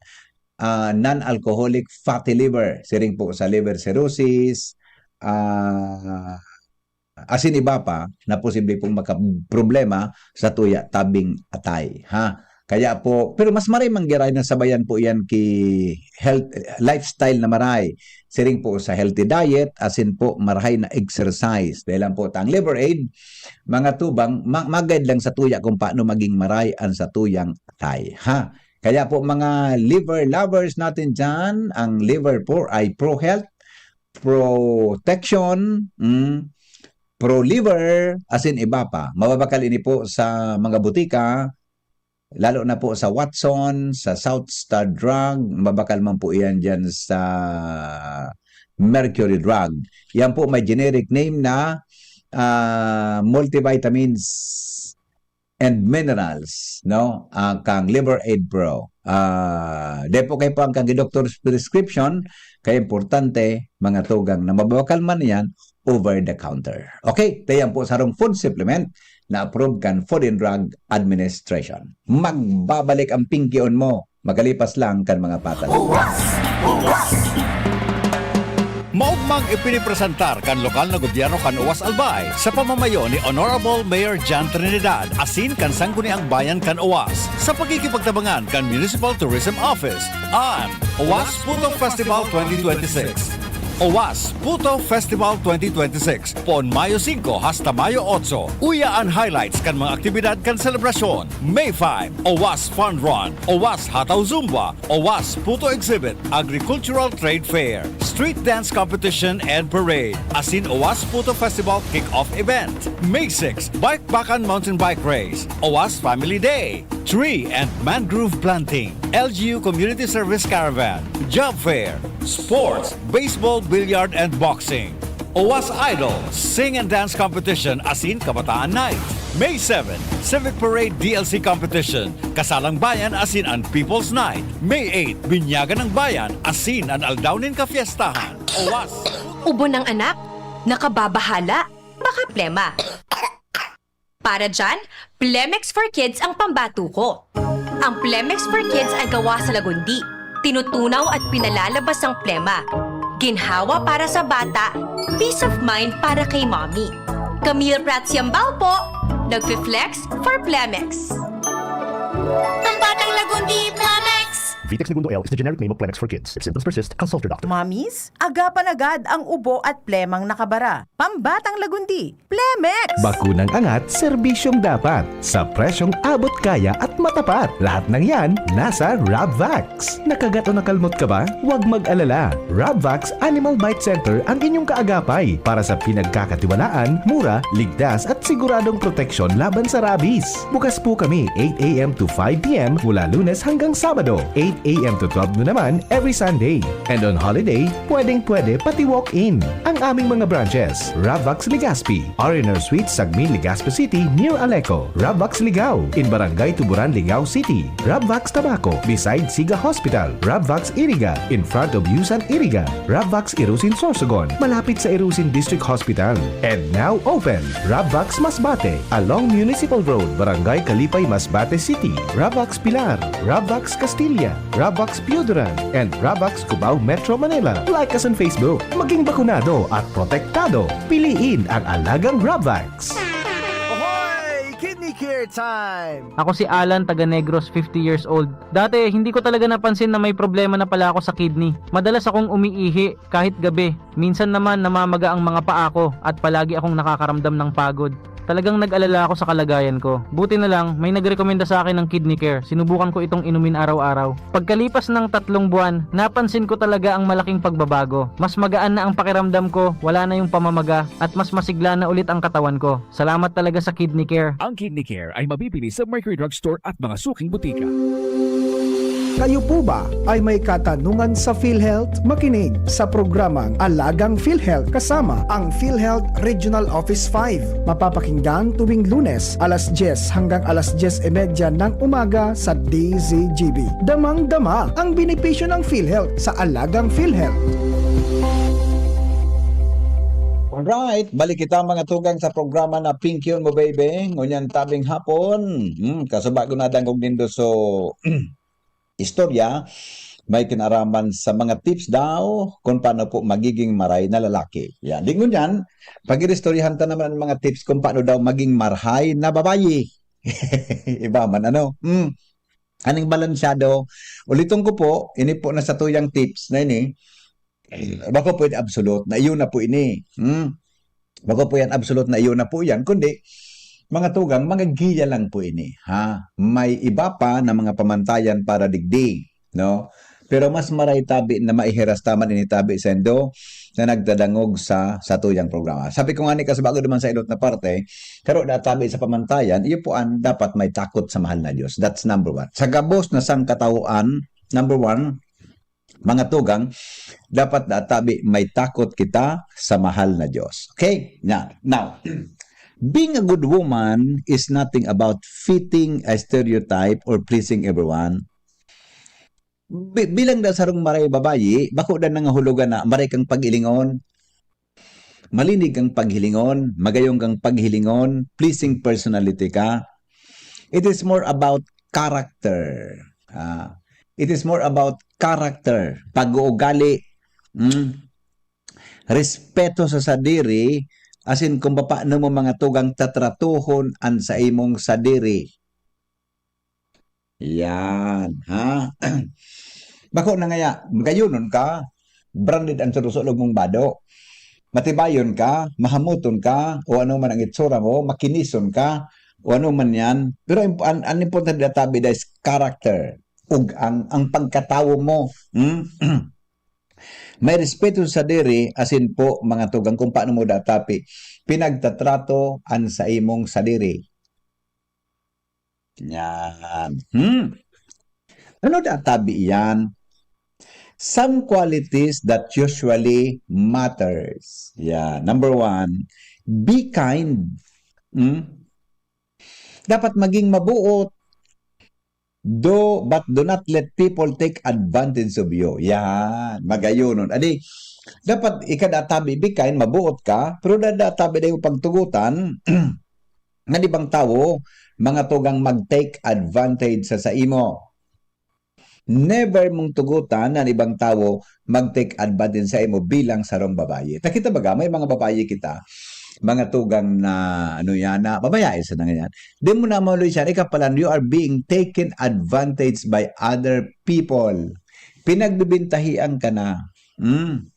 ah, non-alcoholic fatty liver, siring po sa liver cirrhosis, ah, asin iba pa na posible pong makaproblema sa tuya tabing atay, ha? Kaya po, pero mas maray man giraray na sabayan po iyan ki health, lifestyle na maray. Siring po sa healthy diet, asin po marahay na exercise. Dahil lang po ta ang Liver Aid, mga tugang, ma-, ma-guide lang sa tuya kung paano maging maray ang satuyang atay, ha? Kaya po, mga liver lovers natin dyan, ang Liver Pro ay pro health, protection, mm, pro liver, asin iba pa. Mababakal ini po sa mga butika, lalo na po sa Watson, sa South Star Drug, mababakal man po iyan dyan sa Mercury Drug. Yan po may generic name na, ah, multivitamins and minerals, no? Ah, kang Liver Aid Pro. Ah, dai po kayo po ang kang doktor's prescription, kaya importante, mga tugang, na mababakal man yan over the counter. Okay, tayan po sarong food supplement na approved kan Food and Drug Administration. Magbabalik ang Pinky on Mo, magalipas lang kan mga patas. Maugmang ipinipresentar kan lokal na gobyerno kan Oas Albay sa pamamayo ni Honorable Mayor John Trinidad asin kan Sangguniang Bayan kan Oas sa pagkikipagtabangan kan Municipal Tourism Office an Oas Puto Festival twenty twenty-six. Oas Puto Festival twenty twenty-six, poon Mayo singko hasta Mayo otso. Uya an highlights kan mga aktibidad kan selebrasyon. May five, Oas Fun Run, Oas Hataw Zumba, Oas Puto Exhibit, Agricultural Trade Fair, Street Dance Competition and Parade, asin Oas Puto Festival Kick-Off Event. May six, Bike Bakan Mountain Bike Race, Oas Family Day, Tree and Mangrove Planting, L G U Community Service Caravan, Job Fair, Sports, Baseball, Billiard and Boxing, Oas Idol, Sing and Dance Competition asin Kabataan Night. May seven, Civic Parade D L C Competition, Kasalang Bayan asin an People's Night. May eight, Binyagan ng Bayan asin an Aldaw nin Kafiestahan. Oas. Ubo ng anak, nakababahala, baka plema. Para dyan, Plemex for Kids ang pambato ko. Ang Plemex for Kids ay gawa sa lagundi. Tinutunaw at pinalalabas ang plema. Ginhawa para sa bata, peace of mind para kay mommy. Camille Prats Yambao po, nagfi-flex for Plemex. Ang batang lagundi, Plemex! Vitex Negundo L is the generic name of Plemex for kids. If symptoms persist, consult your doctor. Mommies, agapan agad ang ubo at plemang nakabara. Pambatang lagundi, Plemex! Bakunang angat, serbisyong dapat. Sa presyong abot kaya at matapat. Lahat ng yan, nasa Rabvax. Nakagat o nakalmot ka ba? Huwag mag-alala. Rabvax Animal Bite Center ang inyong kaagapay para sa pinagkakatiwalaan, mura, ligtas at siguradong proteksyon laban sa rabies. Bukas po kami eight a.m. to five p.m. mula Lunes hanggang Sabado, eight a.m. to twelve noon naman every Sunday. And on holiday, pwedeng-pwede pati walk-in. Ang aming mga branches, Rabvax Legazpi, R and R Suite, Sagmin, Legazpi City, near Aleco, Rabvax Ligao, in Barangay Tuburan, Ligao City, Rabvax Tabaco, beside Siga Hospital, Rabvax Iriga, in front of Yusan Iriga, Rabvax Irusin Sorsogon, malapit sa Irusin District Hospital. And now open, Rabvax Masbate, along Municipal Road, Barangay Kalipay, Masbate City, Rabvax Pilar, Rabvax Castilla, Rabvax Pioduran, and Rabvax Cubao, Metro Manila. Like us on Facebook. Maging bakunado at protektado. Piliin ang alagang Rabvax. Ahoy! Kidney Care Time! Ako si Alan, taga Negros, fifty years old. Dati, hindi ko talaga napansin na may problema na pala ako sa kidney. Madalas akong umiihi kahit gabi. Minsan naman namamaga ang mga paa ko at palagi akong nakakaramdam ng pagod. Talagang nag-alala ako sa kalagayan ko. Buti na lang, may nagrekomenda sa akin ng Kidney Care. Sinubukan ko itong inumin araw-araw. Pagkalipas ng tatlong buwan, napansin ko talaga ang malaking pagbabago. Mas magaan na ang pakiramdam ko, wala na yung pamamaga, at mas masigla na ulit ang katawan ko. Salamat talaga sa Kidney Care. Ang Kidney Care ay mabibili sa Mercury Drug Store at mga suking butika. Kayo po ba ay may katanungan sa PhilHealth? Makinig sa programang Alagang PhilHealth kasama ang PhilHealth Regional Office five. Mapapakinggan tuwing Lunes, alas dyes hanggang alas dyes y media ng umaga sa D Z G B. Damang-dama ang benepisyo ng PhilHealth sa Alagang PhilHealth. Alright, balik kita mga tugang sa programa na Pinky on Mo Baby. Ngunyan tabing hapon, hmm, kasubago na dangog nindo so istorya, may kinaraman sa mga tips daw kung paano po magiging maray na lalaki. Yan. Di ngunyan, pag-iristoryahan ta naman ang mga tips kung paano daw maging marhay na babayi. Iba man ano. Hmm. Aning balansyado, uliton ko po, ini po na sa tuyang tips na ini. Bako po ini absolute na iyon na po ini. Hmm? Bako po yan absolute na iyon na po yan, kundi mga tugang, mga giya lang po ini. Ha? May iba pa na mga pamantayan para digdi. No? Pero mas maray tabi na maihiras taman ini tabi sendo na nagdadangog sa sa tuyang programa. Sabi ko nga ni kasbago naman sa ilot na parte, pero natabi sa pamantayan, iyo po ang dapat may takot sa mahal na Diyos. That's number one. Sa gabos na sangkatawoan, number one, mga tugang, dapat natabi may takot kita sa mahal na Diyos. Okay? Now, now, being a good woman is nothing about fitting a stereotype or pleasing everyone. Bi- bilang da sarong maray babayi, bako da nangahulugan na maray kang pag-ilingon, malinig kang paghilingon, magayong kang paghilingon, pleasing personality ka. It is more about character. Ah, it is more about character, pag-uugali, mm, respeto sa sadiri, asin kung paano mo mga tugang tatratuhon an sa imong sadiri. Yan, ha? Bako na ngaya, gayunon ka, branded ang surusulog mong bado. Matibayon ka, mahamuton ka, o ano man ang itsura mo, makinison ka, o ano man yan. Pero imp- an, an importante na tabi is character, ug ang, ang pagkatawo mo. Hmm? May respeto sa sadiri, asin po, mga tugang, kung paano mo datapi, pinagtatrato an sa imong sadiri. Yan. Hmm. Ano databi iyan? Some qualities that usually matters. Yeah. Number one, be kind. Hmm? Dapat maging mabuot. Do, but do not let people take advantage of you. Yan. Magayonon. Adi, dapat ikadatabi be kind, mabuot ka, pero dadatabi dayo pagtugutan, nga di bang tawo, mga tugang mag-take advantage sa saimo. Never mong tugutan na ibang tawo mag-take advantage sa imo bilang sarong babayi. Takita baga, may mga babayi kita, mga tugang na, ano yan, na babayae sa nangayan. Di mo na mauloy siya, ikapalan, you are being taken advantage by other people. Pinagbibintahian ka na. Mm.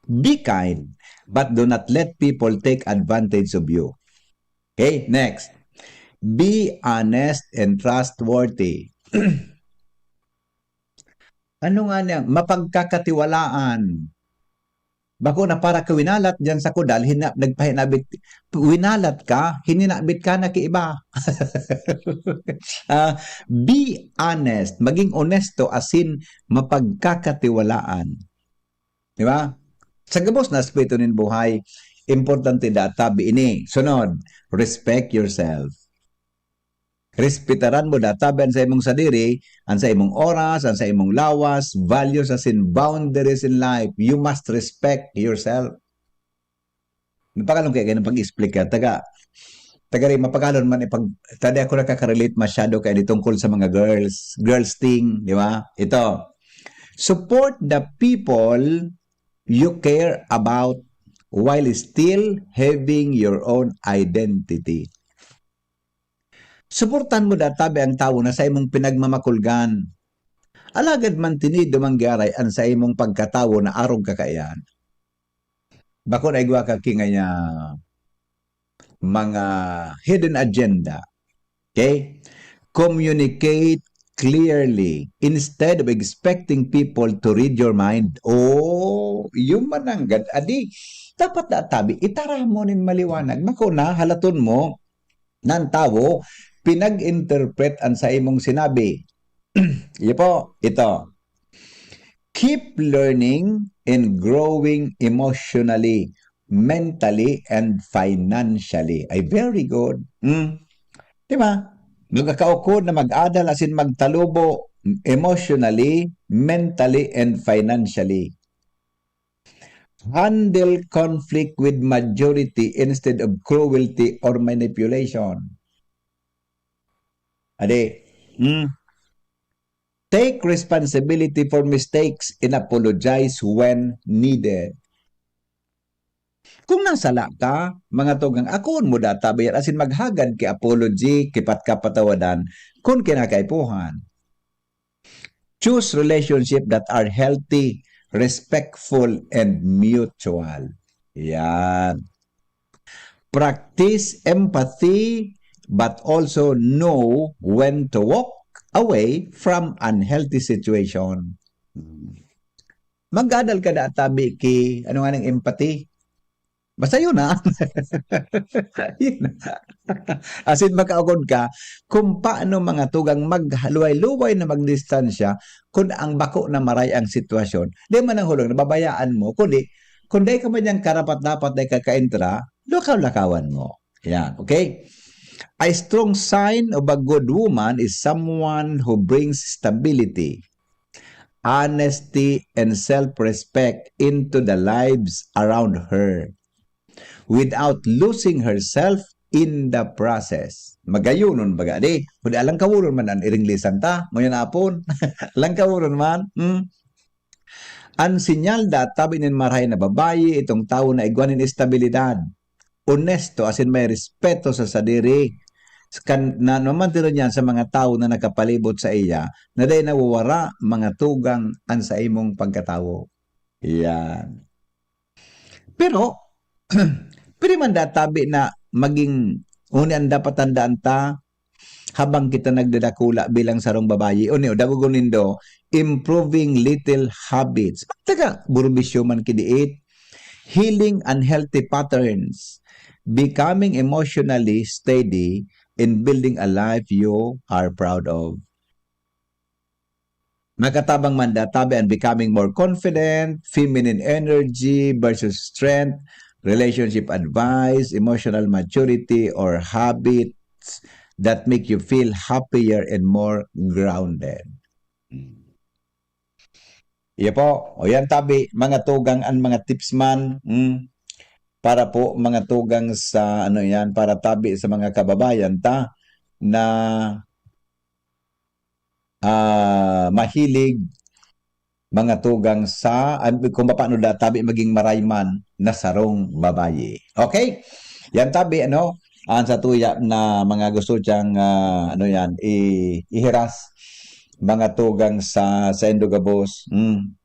Be kind, but do not let people take advantage of you. Okay, next. Be honest and trustworthy. Ano nga niya? Mapagkakatiwalaan. Bako na para ka winalat diyan sa kudal, hina, nagpahinabit, winalat ka, hininabit ka na ki iba. Ah, be honest, maging onesto, asin mapagkakatiwalaan. Di ba? Sa gabos na aspeto nin buhay, importante databi ini. Sunod, respect yourself. Respetaran mo databi an sa imong sadiri, an sa imong oras, an sa imong lawas, values asin boundaries in life. You must respect yourself. Napakalong kaya kayo ng pag-explica. Taga, taga rin, mapakalon man ipag, tadi ako nakaka-relate masyado kay di tungkol sa mga girls, girls thing, di ba? Ito, support the people you care about while still having your own identity. Suportan mo databi ang tawo na sa imong pinagmamakulgan. Alagad mantinido manggiaray an sa imong pagkatawo na arog kakaiyan. Bako na igwa ka ki ngaya, mga hidden agenda. Okay? Communicate clearly instead of expecting people to read your mind. Oh, yung mananggad, adi, dapat na tabi, itara mo nin maliwanag. Bako na, halaton mo, na ang tawo, pinag-interpret an sa imong sinabi. Iyo po, ito. Keep learning and growing emotionally, mentally, and financially. Ay, very good. Mm. Di ba? Magkakaukod na mag-adal asin magtalubo emotionally, mentally, and financially. Handle conflict with maturity instead of cruelty or manipulation. Adi, mm, take responsibility for mistakes and apologize when needed. Kung nasala ka, mga tugang, akoon mo data bayan asin maghagad ki apology, ki patkapatawadan, kun kinakaipuhan. Choose relationship that are healthy, respectful, and mutual. Yan. Practice empathy, but also know when to walk away from unhealthy situation. Mag-adal ka da tabi ki, ano nga ning empathy? Basta yun, ha? Yun. Asin makaukod ka kung paano mga tugang magluway-luway na magdistansya kun ang bako na maray ang sitwasyon. Di man ang hulong, nababayaan mo, kundi kung dai ka man niyang karapat-dapat, dai ka kaentra, lakaw-lakawan mo. Yan, okay? A strong sign of a good woman is someone who brings stability, honesty, and self-respect into the lives around her without losing herself in the process. Magayonon baga di. Kundi alang kawuron man an iringlisan ta. Ngayon apon. Alang kawuron man. Hmm? An sinyal da tabi nin marahay na babayi, itong tawo na igwa nin estabilidad, onesto, asin may respeto sa sadiri. Kan, na, naman tiro niyan sa mga tawo na nakapalibot sa iya, na dai nawawara, mga tugang, an sa imong pagkatawo. Yan. Pero, pwede man da tabi na maging, uni an dapat tandaan ta, habang kita nagdadakula bilang sarong babayi, o niyo, dagogon nindo, improving little habits. Taga, burbisyo man kidiit, healing unhealthy patterns, becoming emotionally steady, and building a life you are proud of. Makatabang man da tabi an becoming more confident, feminine energy versus strength, relationship advice, emotional maturity, or habits that make you feel happier and more grounded. Iya po. O yan, tabi, mga tugang, an mga tips man, mm, para po, mga tugang, sa, ano yan, para tabi sa mga kababayan ta na, ah, mahilig, mga tugang, sa, an, kung paano da tabi maging marayman na sarong babayi. Okay? Yan tabi, ano, an sa tuya na mga gusto diyang, ah, ano yan, i-, ihiras, mga tugang, sa, sa Indo gabos. Mm.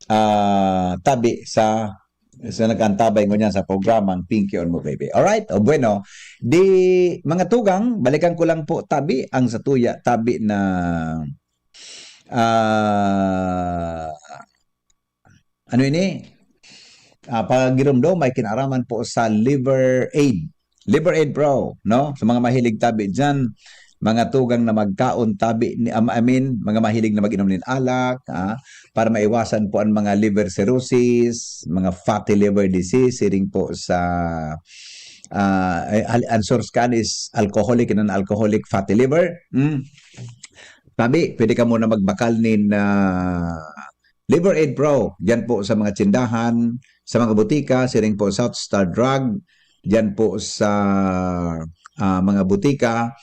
Ah, tabi sa, sa nag-antabay ngunyan sa programang Pinky on Mo Baby. Alright? O bueno, di, mga tugang, balikan ko lang po tabi ang sa tuya tabi na, ah, ano ini? Ah, pagiromdom may kinaraman po sa Liver Aid. Liver Aid Pro, no? Sa mga mahilig tabi diyan, mga tugang na magkaon tabi ni, am-, I mean, mga mahilig na mag-inom nin alak, ah, para maiwasan po ang mga liver cirrhosis, mga fatty liver disease, siring po sa, ah, eh, al-, ang source kan is alcoholic and non-alcoholic fatty liver. Mm. Tabi, pwede ka muna magbakal nin, ah, Liver Aid Pro, diyan po sa mga tsindahan, sa mga butika, siring po South Star Drug, diyan po sa, ah, mga butika,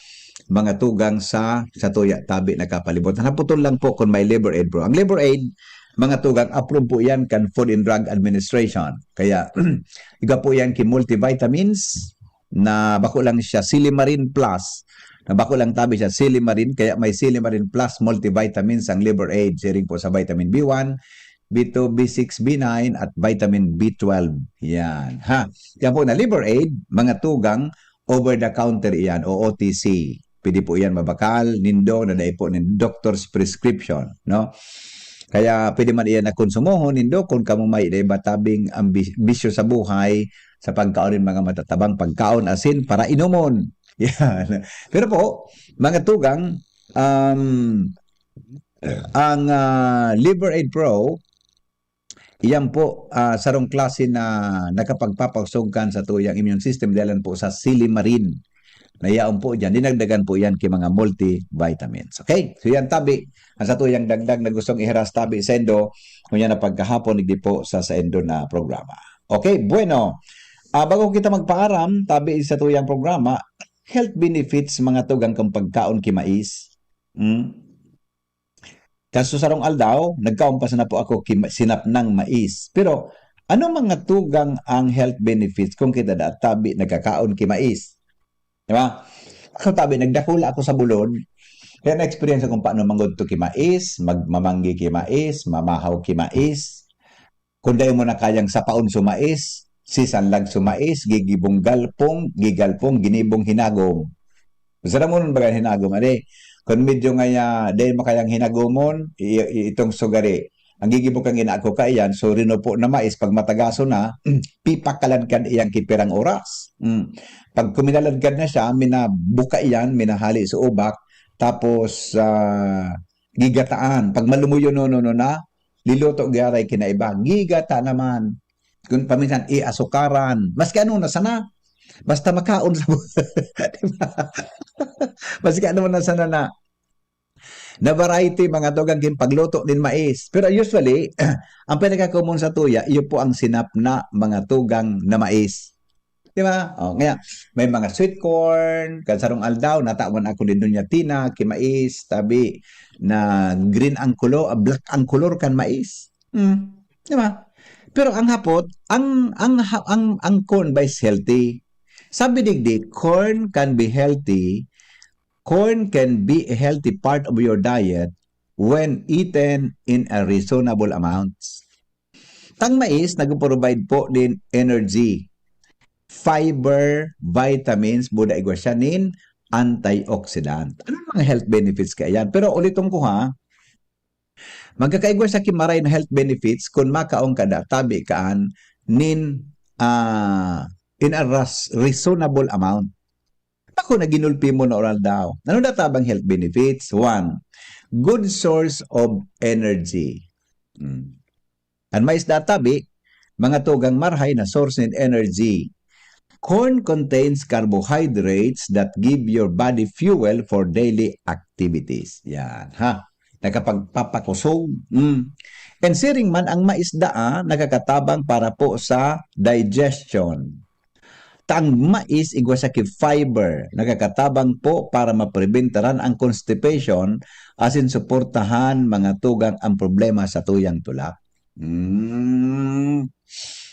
mga tugang sa, sa tuya tabi na kapalibutan. Haputol lang po kung may Liver Aid Pro. Ang Liver Aid, mga tugang, approve po yan kan Food and Drug Administration. Kaya, iga po yan ki multivitamins na bako lang siya, Silimarin Plus. Na bako lang tabi siya, Silimarin, kaya may Silimarin Plus multivitamins ang Liver Aid, siring po sa vitamin B one, B two, B six, B nine, at vitamin B twelve. Yan, ha? Yan po na Liver Aid, mga tugang, over the counter iyan o O T C. Pwede po iyan mabakal nindo na dai po nin doctor's prescription, no? Kaya pwede man iyan na konsumohon nindo kung kamo may iba tabing ambi-, bisyo sa buhay, sa pagkaon ng mga matatabang pagkaon, asin, para inomon. Yan. Pero po, mga tugang, um, ang, ah, Liver Aid Pro, iyan po, ah, sarong klase na nakapagpapasog kan satuyang immune system dalan po sa silimarin. Na yaon po diyan, dinagdagan po yan ki mga multivitamins. Okay? So yan, tabi, ang satuyang dagdag na gustong ihiras tabi saindo, ngunyan na pagkahapon, digdi po sa saindo na programa. Okay, bueno. Ah, bago kita magpaaram, tabi sa tuyang programa, health benefits, mga tugang, kan pagkaon ki mais. Hmm? Kan sa sarong aldaw, nagkaon pa sana po ako ki ma-, sinapnang mais. Pero, ano mga tugang ang health benefits kung kita da tabi nagkakaon ki mais? Di ba? Ako tabi, nagdakula ako sa bulod. Kaya na-experience akong paano mangudto ki mais, magmamanggi ki mais, mamahaw ki mais. Kung dai mo na kayang sapaon sa mais, sisanlag sa mais, gigibong galpong, gigalpong, ginibong hinagom. Saramonon baga hinagom, ade. Kung medyo ngaya, dai mo kayang hinagomon, i-, i-, itong sugari. Ang gigibong kang inaako ka iyan, so rinupo na mais, pag matagaso na, pipakaladkad iyan ki pirang oras. Mm. Pag kuminaladkad na siya, minabuka iyan, minahali sa ubak, tapos, ah, gigataan. Pag malumuyon, no, no, no na, liluto gyaray kinaiba. Gigata naman. Kung paminsan, iasukaran. Maski ano na sana. Basta makaon sa bu-, di ba? Maski ano na sana na, na variety, mga tugang, kin pagluto nin mais. Pero usually, ang pinaka-common sa tuya, iyo po ang sinapna, mga tugang, na mais. Di ba? Oh, kaya may mga sweet corn, kan sarong aldaw, natawan ako ni Doña Tina, ki mais, tabi, na green ang kulo-, ah, black ang kulor kan mais. Hmm. Di ba? Pero ang hapot, ang, ang ha-, ang, ang corn ba is healthy? Sabi digdi, corn can be healthy, corn can be a healthy part of your diet when eaten in a reasonable amounts. Tang mais nagpo-provide po nin energy, fiber, vitamins, buda igwa siya nin antioxidant. Anong mga health benefits kaya yan? Pero uliton ko ha, magkakaigwa siya ki maray na health benefits kun makaon ka da tabi kaan nin, ah, in a ras-, reasonable amount. Ako na ginulpi mo na oral daw. Ano na tabang health benefits? One, good source of energy. Hmm. An mais da tabi, mga tugang, marhay na source nin energy. Corn contains carbohydrates that give your body fuel for daily activities. Yan, ha? Nakapagpapakusog. Mm. And siring man, ang mais daa nakakatabang para po sa digestion. Ta ang mais igwa siya ki fiber, nakakatabang po para mapreventaran ang constipation, asin suportahan, mga tugang, ang problema sa tuyang tulak. Hmm.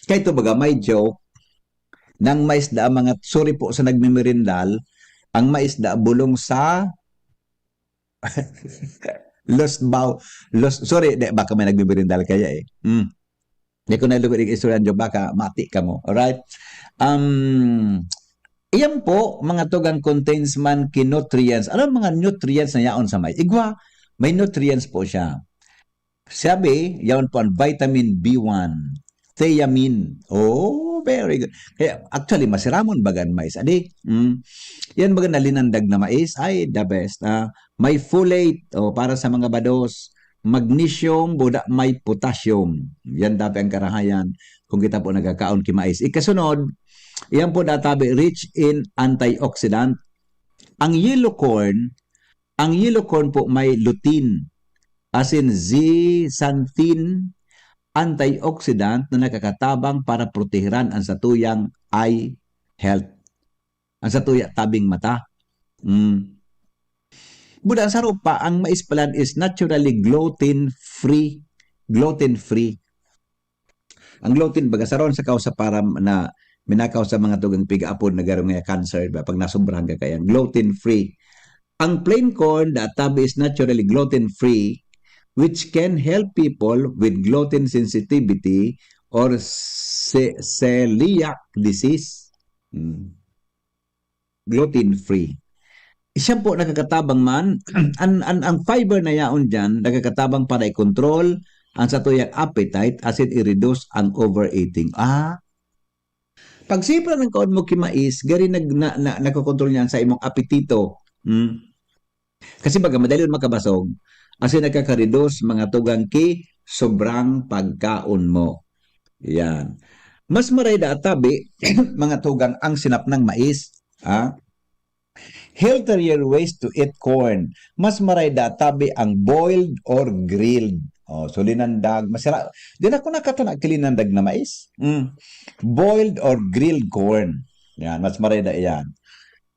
Kaya ito baga, may joke, nang mais da ang mga, sorry po sa nagmimirindal, ang mais da bulong sa Lost bow, lost, sorry, di, baka may nagbibirinda kaya eh. Mm. Di ko na lugod yung istorya nyo, baka mati ka mo. Alright? Um, iyan po, mga tugang contains man ki nutrients. Ano ang mga nutrients na yaon sa mais? Igwa, may nutrients po siya. Sabi, yaon po ang vitamin B one, thiamine. Oh, very good. Kaya, actually, masiramon bagan mais. Adi, mm, yan baga na linandag na mais. Ay, the best. Ah, may folate, o, para sa mga bados. Magnesium, buda may potassium. Yan dapat ang karahayan kung kita po nagkakaon ki mais. Ikasunod, iyan po databi rich in antioxidant. Ang yellow corn, ang yellow corn po may lutein, asin zeaxanthin, antioxidant na nakakatabang para protehiran ang satuyang eye health. Ang satuya tabing mata. Mm. Buda sa rupa, ang mais palan is naturally gluten-free. Gluten-free. Ang gluten, baga, saron sa kausa para na minakaw sa mga tugang pigaapod na garo nga cancer, ba? Pag nasobrahan ka kaya, gluten-free. Ang plain corn, the tabi is naturally gluten-free. which can help people with gluten sensitivity or ce- celiac disease. Hmm. Gluten free. Siya po nakakatabang man, ang, ang, ang fiber na yaon dyan, nakakatabang para i-control ang satuyang appetite asin i-reduce ang overeating. Ah, pag sobra ng kaon mo ki mais, gari nag, na, na, nakokontrol niyan sa imong apetito. Hmm. Kasi baga, madali makabasog. Asin nakaka-reduce mga tugang ki sobrang pagkaon mo. Yan. Mas maray da tabi, mga tugang, ang sinapnang mais. Ha? Healthier ways to eat corn. Mas maray da tabi ang boiled or grilled. Oh, so linandag, masira. Di na ko nakatana ki linandag na mais. Mm. Boiled or grilled corn. Yan, mas maray da iyan.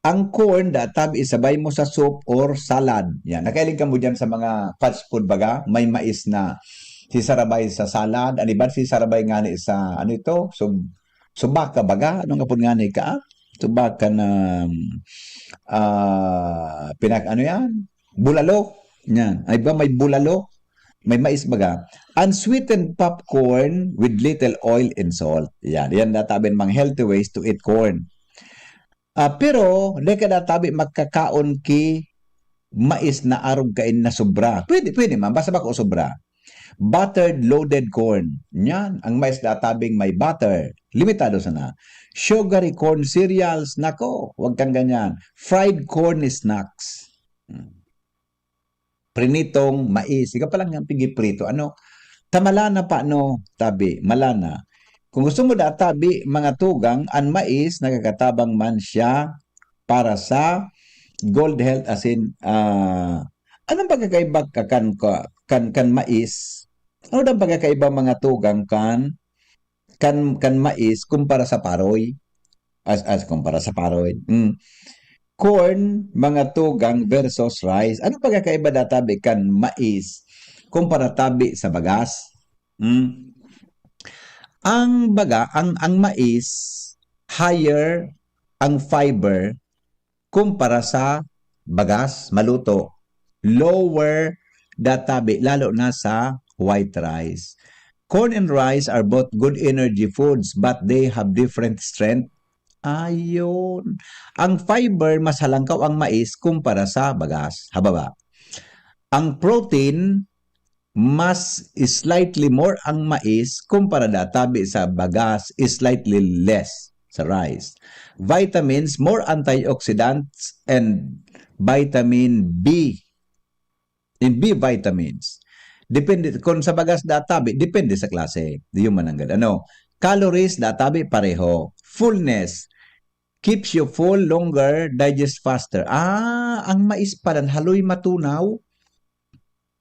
Ang corn, da tabi isabay mo sa soup or salad. Yan, nakailing ka mo dyan sa mga fast food baga, may mais na sisarabay sa salad, ano ba sisarabay ngani sa, ano ito? So, subaka baga? Ano nga po ngani ka? Subaka na, ah, pinak-, ano yan? Bulalo. Yan. Ay ba may bulalo? May mais baga. Unsweetened popcorn with little oil and salt. Yan. Yan natabi ang mga healthy ways to eat corn. Ah, pero, di ka natabi magkakaon ki mais na arog kain na sobra. Pwede, pwede man. Basta bako sobra. Buttered loaded corn. Yan. Ang mais na tabing may butter. Limitado sana. Sugary corn cereals. Nako, wag kang ganyan. Fried corn snacks. Hmm. Prinitong mais. Ika pa lang yung pigiprito. Ano? Tamalana pa, no? Tabi, malana. Kung gusto mo da tabi, mga tugang, ang mais, nakakatabang man siya para sa good health, asin, ah, anong pagkakaiba ka kan, ka-, kan, kan mais? Ano daw pagkakaiba, mga tugang, kan, kan, kan mais kumpara sa paroy? As, as kumpara sa paroy. Mm. Corn, mga tugang versus rice. Ano pagkakaiba da tabi kan mais kumpara tabi sa bagas? Mm. Ang baga, ang, ang mais, higher ang fiber kumpara sa bagas, maluto. Lower da tabi, lalo na sa white rice. Corn and rice are both good energy foods, but they have different strength. Ayun. Ang fiber, mas halangkaw ang mais kumpara sa bagas, hababa. Ang protein, mas slightly more ang mais kumpara da tabi sa bagas, slightly less sa rice. Vitamins, more antioxidants and vitamin B. In B vitamins. Depende, kung sa bagas da tabi, depende sa klase. Di yun mananggad. Ano? Calories da tabi pareho. Fullness, keeps you full longer, digest faster. Ah, ang mais pala, haloy matunaw.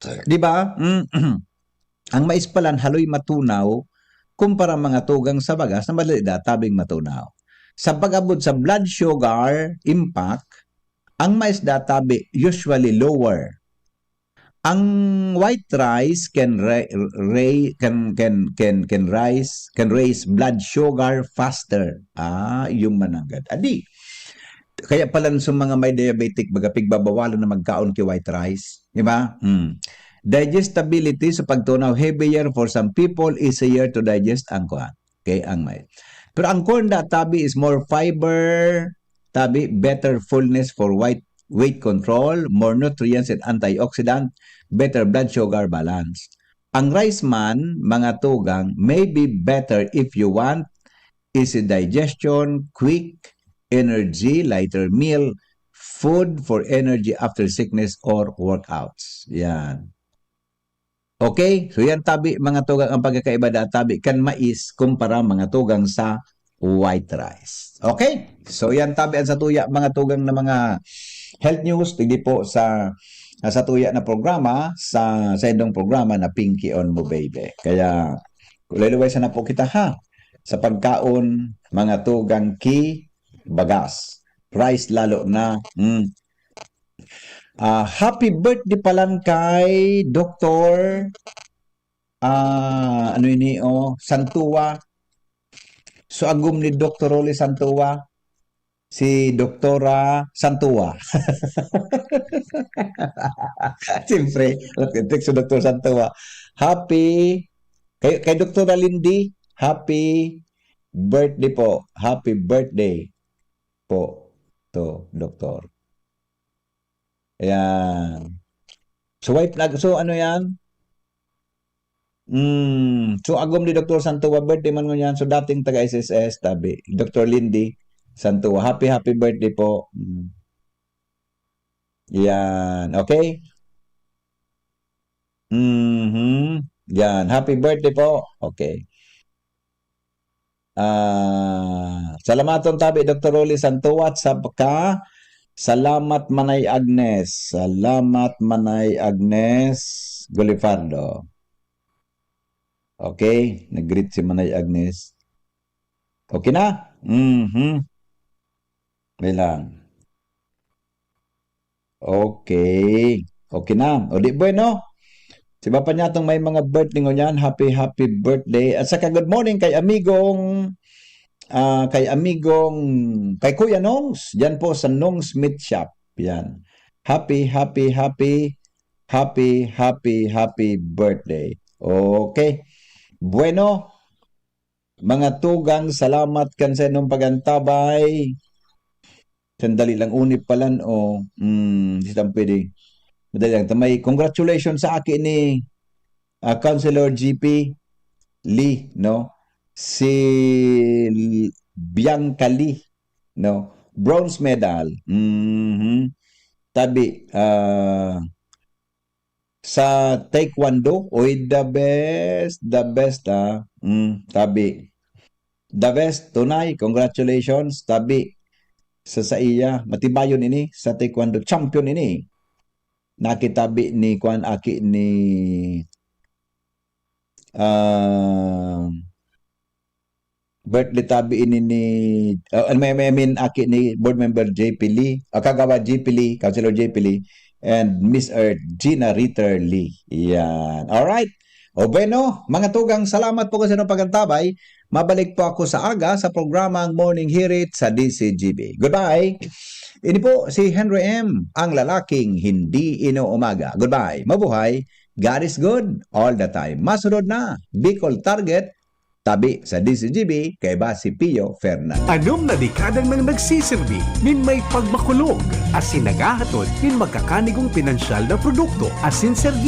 Di ba? Mm. Ang mais pala, haloy matunaw, kumpara mga tugang sa bagas na madali da tabing matunaw. Sa pag-abot sa blood sugar impact, ang mais da tabi usually lower. Ang white rice can ra-, ra-, can, can, can, can rise, can raise blood sugar faster. Ah, yung mananggad. Adi, kaya pala sa mga may diabetic, baga pigbabawalan na magkaon ki white rice. Di ba? Mm. Digestibility sa pagtunaw, heavier for some people, easier to digest ang kuan. Okay, ang may. Pero ang corn da tabi is more fiber, tabi, better fullness for weight, weight control, more nutrients and antioxidant, better blood sugar balance. Ang rice man, mga tugang, may be better if you want easy digestion, quick energy, lighter meal, food for energy after sickness or workouts. Yan. Okay? So yan tabi, mga tugang, ang pagkakaiba da tabi kan mais kumpara mga tugang sa white rice. Okay? So yan tabi ang satuya, mga tugang, na mga health news, digdi po sa, sa satuya na programa, sa, sa indong programa na Pinky on Mo Baby. Kaya, luway-luway sana po kita, ha, sa pagkaon, mga tugang ki bagas. Rice lalo na. Mm. Ah, happy birthday palan kay Doktor, ah, ano ini, oh, Santua. So, agom ni Doktor Rolly Santua. si Doktora Santua. Siyempre, text si Doktor Santua. Happy, kay, kay Doktora Lindy, happy birthday po. Happy birthday po to Doktor. Ayan. So, wife na, so ano yan? Mm, so, agom ni Doktor Santua, birthday man ngunyan. So, dating taga S S S, tabi. Doktor Lindy Santua, happy, happy birthday po. Mm. Yan, okay? Mhm. Yan, happy birthday po. Okay. Ah, salamaton tabi, Doktor Rolly Santua, sab ka. Salamat, Manay Agnes. Salamat, Manay Agnes Gulifardo. Okay, nag-greet si Manay Agnes. Okay na? Mhm. May lang. Okay. Okay na. O di bueno. Si Papa niya itong may mga birthday ngunyan. Happy, happy birthday. At saka good morning kay amigong, ah, kay amigong, kay Kuya Nongs. Diyan po sa Nongs Meat Shop. Yan. Happy, happy, happy, happy, happy, happy birthday. Okay. Bueno, mga tugang, salamat kan sa inyong pagantabay. Sandali lang, unip palan o, mm, di sila pwede. Madali lang. Tamay, congratulations sa aki ni, ah, Councilor G P Lee, no? Si L-, Bianca Lee, no? Bronze medal. Mhm. Tabi, ah, sa taekwondo, oy, the best, the best, ah. Mm, tabi. The best, tunay, congratulations, tabi. Sa saiya, matibayon ini, sa taekwondo, champion ini. Nakitabi ni, kwan, aki ni, ah, birthday tabi ini ni, ah, I mean, I mean, aki ni board member J P Lee, ah, kagawad J P Lee, Councilor J P Lee, and Miss Earth, Gina Ritter Lee. Yan. Alright. O bueno, mga tugang, salamat po kasi ng pagantabay. Mabalik po ako sa aga sa programang Morning Hirit sa D C G B. Goodbye. Ini po si Henry M, ang lalaking hindi inuumaga. Goodbye. Mabuhay. God is good all the time. Masunod na, Bicol Target, tabi sa D C G B, kaiba si Pio Fernandez. Anom na dekada nang nagsisirbi nin may pagmakulog asin naghahatod nin makakanigong pinansyal na produkto asin serbisyo.